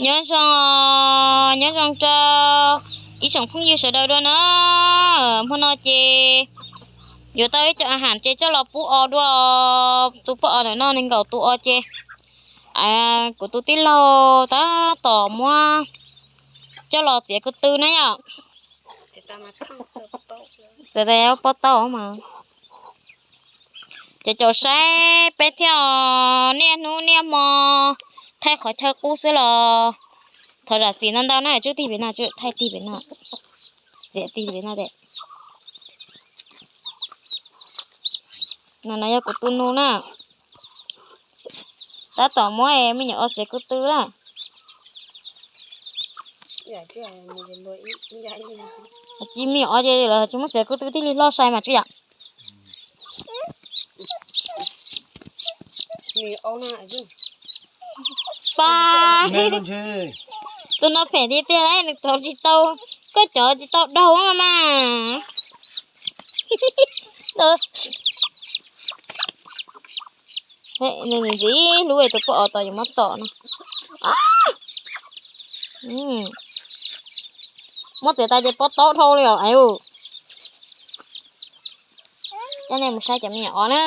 Nyob zoo, nyob zoo rau ib tsoom phooj ywg sawv daws dua na. Hmo no ces yuav tau ib co a has ces coj los pub os dua. Tus poj os ntawm no nees nkaum tus os ces kuv tus tij laug tab tom muab coj los txiav ko tw na yom. Txiav tas pob tau mas. Cov caum saib peb thiab os, niaj hnub niaj hmo thaij qhov chaw qub xwb los thov zam txim ntau ntau na, tsub tig pem no, thaij tig pem no, txiav tig pem no. No no yog kuv tus nus na, tab tom muab me nyuam os txiav ko tw na. Cia me nyuam os ces lawv tsis muab txiav ko tw thiaj li loj sai mas tswb yom. Pab, tus no phem tiag tiag lauj, nws cov tsis tau, koj cov tsis tau daug mas. Nws ntxiv hlub tus poj os tos yuav muab tom no. Muab txiav tas ces pob taub dhau li os. Coj nej mus saib cov me nyuam os na.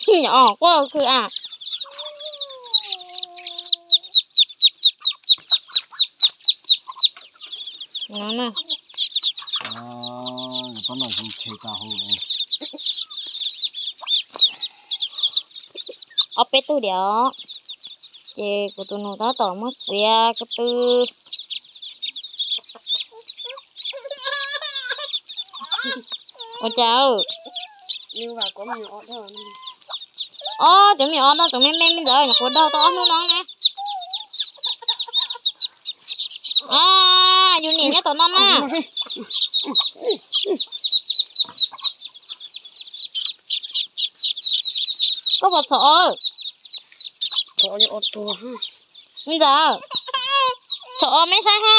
Me nyuam os quaj khw a. Ob peb tug diam, ces kuv tus nus tab tom muab txiav ko tw. Ua cas? Ob, cov me nyuam os no tseem me me me ntawd, nyuam qhuav daug tau ob hnub no ne. Yus niam nyob tom no na. Koj puas txhom os? Me ntxawm, txhom os me saib ho.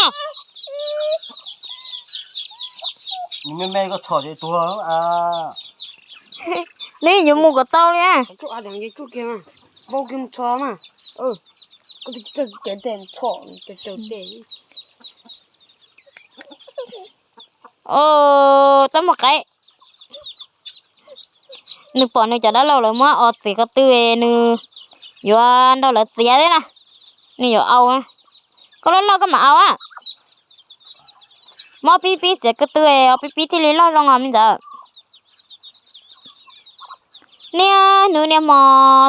Me me koj txhom ces tuag. Neb yuav mus kom tau li. Txaj muag qaib. Nws pom nws cov dab laug lawv muab os txiav ko tw, nws yuav nrog lawv txiav thiab na. Nws yuav au. Koj loj loj koj mam au a. Muab pib pib txiav ko tw, os pib pib thiaj li loj zoo os me ntxawm. Niaj hnub niaj hmo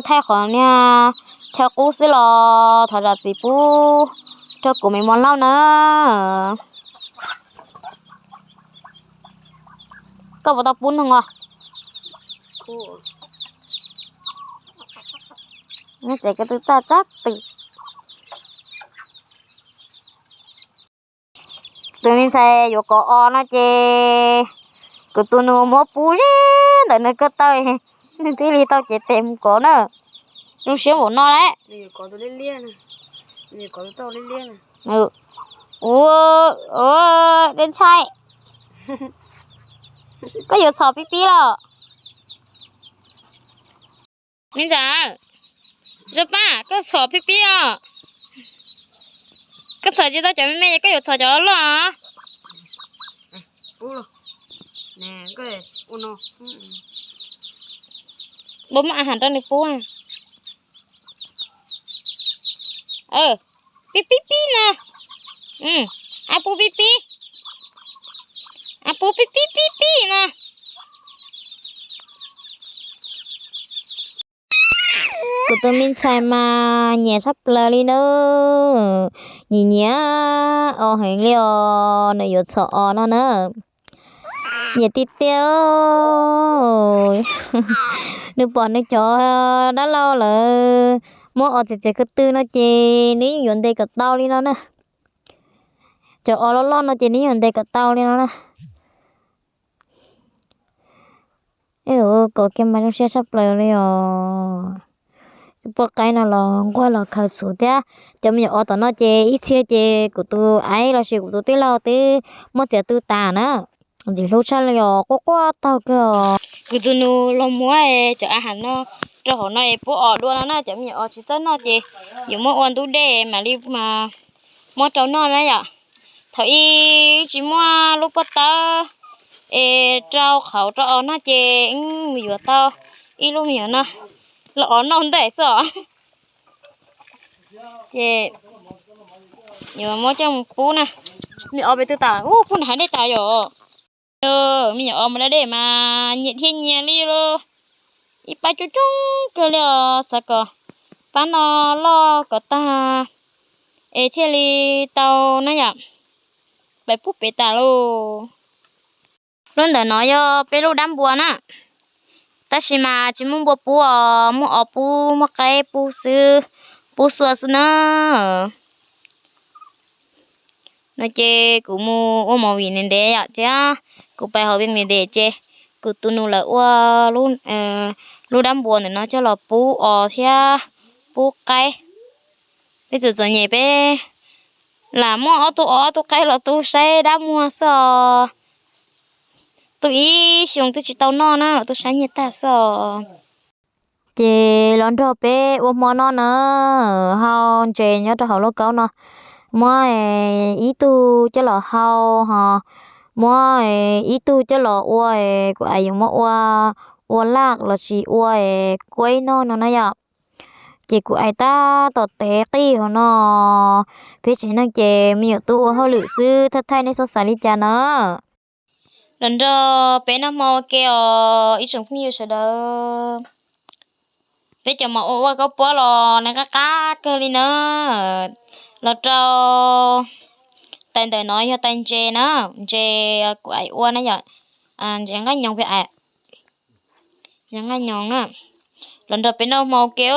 thaij qhov niag chaw qub xwb los thov zam txim pub rau kuv me muam Lauj na. Koj puas tau pub noog os? Txiav ko tw tag tsab tw. Tus me ntxhais yuav kov os no ces kuv tus nus muab pub ze ntawm nws ko taw, nws thiaj li tau cev tes mus kov na. Zoo siab npaum no lawm. Ua, ua, dej ntshai. Koj yuav txhom pib pib los? Me ntxawm, zoo pab koj txhom pib pib os. Koj txhom tsis tau cov me me, koj yuav txhom cov loj. Npua muab a has rau nws pub. Pib pib pib no. A pub pib pib. A pub pib pib pib pib no. Kuv tus me ntxhais mas nyiam tshaj plaws li na. Nyiam nyiam os heev li os, nws yuav txhom os no na. Nyiam tiag tiag. Nws pom nws cov dab laug lawv muab os txiav txiav ko tw no ces nws yeej yuav ntes kom tau li no na. Cov os loj loj no ces nws yeej yuav ntes kom tau li no na. Kov kiag mas zoo siab tshaj plaws li os. Poj qaib no los nquag los khaws txhuv thiab. Cov me nyuam os tom no ces ib txhia ces kuv tus aiv lossis kuv tus tij laug twb muab txiav tw tas na. Ntxim hlub tshaj li os, quaj quaj taug kawg os. Kuv tus nus los muab cov a has no rau hauv no es pub os dua no na, cov me nyuam os tsis txawj noj ces yuav muab ua ntub dej mam li muab rau noj na yom. Thaum ub tsis muaj lub pob tawb es rau qhauv rau os noj ces wb mus yuav tau ib lub me nyuam no los os noj ntej xwb os. Ces yuav muab coj mus pub na. Me os peb twb tas ub pub nram hav dej tas yom. Me nyuam os mus da dej mas nyias dhia nyias li los ib pab coob coob kawg li os, xav kom pab no loj kom tag es thiaj li tau na yom. Peb pub peb tas lauj. Lub ntawm no yog peb lub dab npua na, tab sis mas tsis muaj npua pub os, muaj os pub muaj qaib pub xwb, pub xua xwb na. No ces kuv mus ua movie ntev ntev yom thiab kuv pais hauv Vias ntev ntev ces kuv tus nus lawv ua lub dab npua ntawm no coj los pub os thiab pub qaib. Peb txom txom nyem peb lam muaj ob tug os ob tug qaib los tu saib dab muag xwb os. Tu ib xyoos twb tsis tau noj na, tu saib nyiaj tag xwb os. Ces los nrog peb ua hmo no na, hau ntses nyob rau hauv lauj kaub no, muab ib tug coj los hau ho muab ib tug coj los ua, kuv ais yuav muab ua, ua laj los sis ua kuaib noj no na yom. Ces kuv ais tab tom tev qij hauv no, peb tsev neeg ces me nyuam tub ua hauj lwm xwb, thaij thaij nej txhob xav li cas na. Los nrog peb noj hmo ua ke os ib tsoom phooj ywg sawv daws. Peb cov mov ua ua kaub puab los nws qab qab kawg li na. Los rau tais ntawm no yog tais ntses na, ntses kuv ais ua na yom, ntses nqaij nyoos peb ais, ntses nqaij nyoos na. Los nrog peb noj hmo ua ke,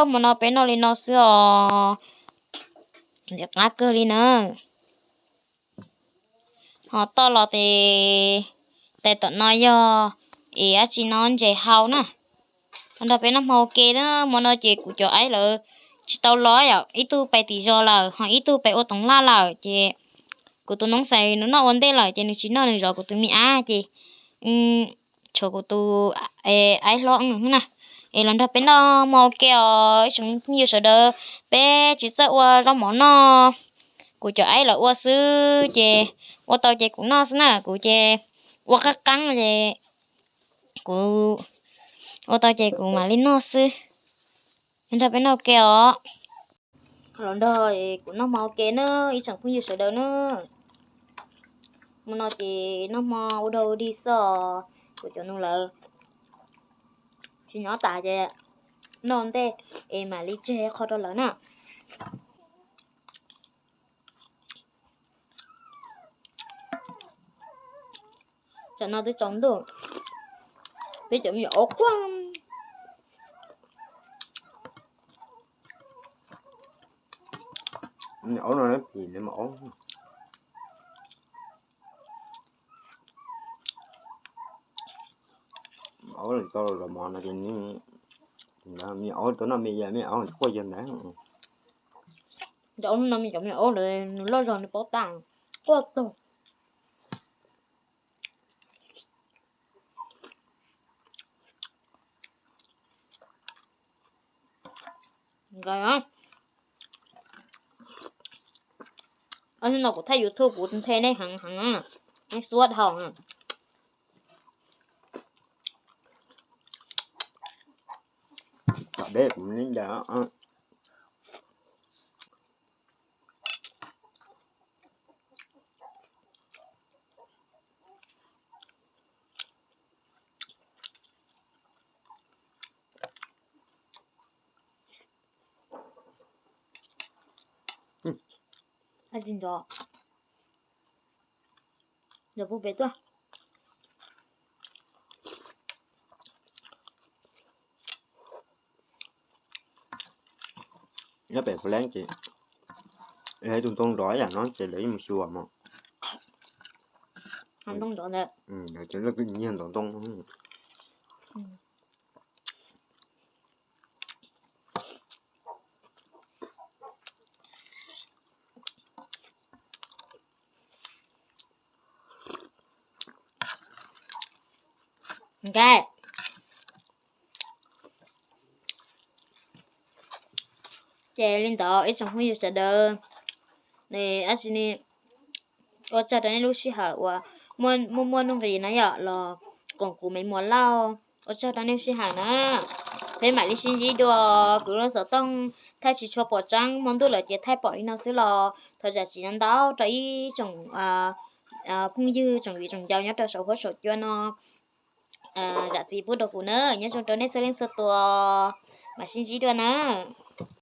hmo no peb noj li no xwb os, ntxim qab kawg li na. Ho toj los ces tais tom no yog es dab tsi no ntses hau na. Los nrog peb noj hmo ua ke na, hmo no ces kuv cov aib lawv tsis tau los yom, ib tug pais tim zos lawm ho ib tug pais ua toov laj lawm ces kuv tus noob xais nws noj ua ntej lawm ces nws tsis noj, nws zov kuv tus me ab ces tshuav kuv tus aib hlob na. Es los nrog peb noj hmo ua ke os ib tsoom phooj ywg sawv daws, peb tsis txawj ua zaub mov noj, kuv cov aib lawv ua xwb ces ua tau ces kuv noj xwb na, kuv ces ua qab qab ces kuv ua tau ces kuv mam li noj xwb. Nrog peb noj ua ke os. Los nrog kuv noj hmo ua ke na ib tsoom phooj ywg sawv daws na. Hmo no ces noj hmo ua dog ua dig xwb os, kuv cov nus lawv tsis nyob tas ces noj ntej es mam li tseg qho rau lawv na. Tam no twb tsaus ntuj, peb cov me nyuam aub quaj. Me nyuam aub no phim ne, me aub, aub lawm tau los mov no ces me nyuam aub tuaj noj me yam me nyuam aub quaj yawg ntawd. Cov aub no me cov me nyuam aub lawm nws loj zog nws paub tag, quaj tag. Nka, no kuv thaij YouTube kuv nthe nej heev heev, nej suab dhau. Tom deb kuv li ntawd. Ntxov, ntxov pub pem tuaj. Nyob pem Phu Leeb ces ib tug ntoo nrov yam no ces lawv yeej mus xyuas mas. Ntoo nrov ntawd, lawv cov loj nyiag ntov ntoo. Nka, Ces li ntawd ib tsoom phooj ywg sawv daws, ua tsaug rau nej lub sij hawm uas muaj muaj nuj nqis na yom los koom kuv Me Muas Lauj. Ua tsaug rau nej lub sij hawm na. Peb mam li sib ntsib dua, kuv lub xov tooj thaij tsis tshua pom tseeb, hmo ntuj lawm ces thaij pom li no xwb los thov zam txim ntau ntau rau ib tsoom phooj ywg tsoom viv tsoom ncaus nyob rau saum huab saum cua no. Zam txim pub rau kuv na, nyob zoo rau nej txhua leej txhua tus, mam sib ntsib dua na.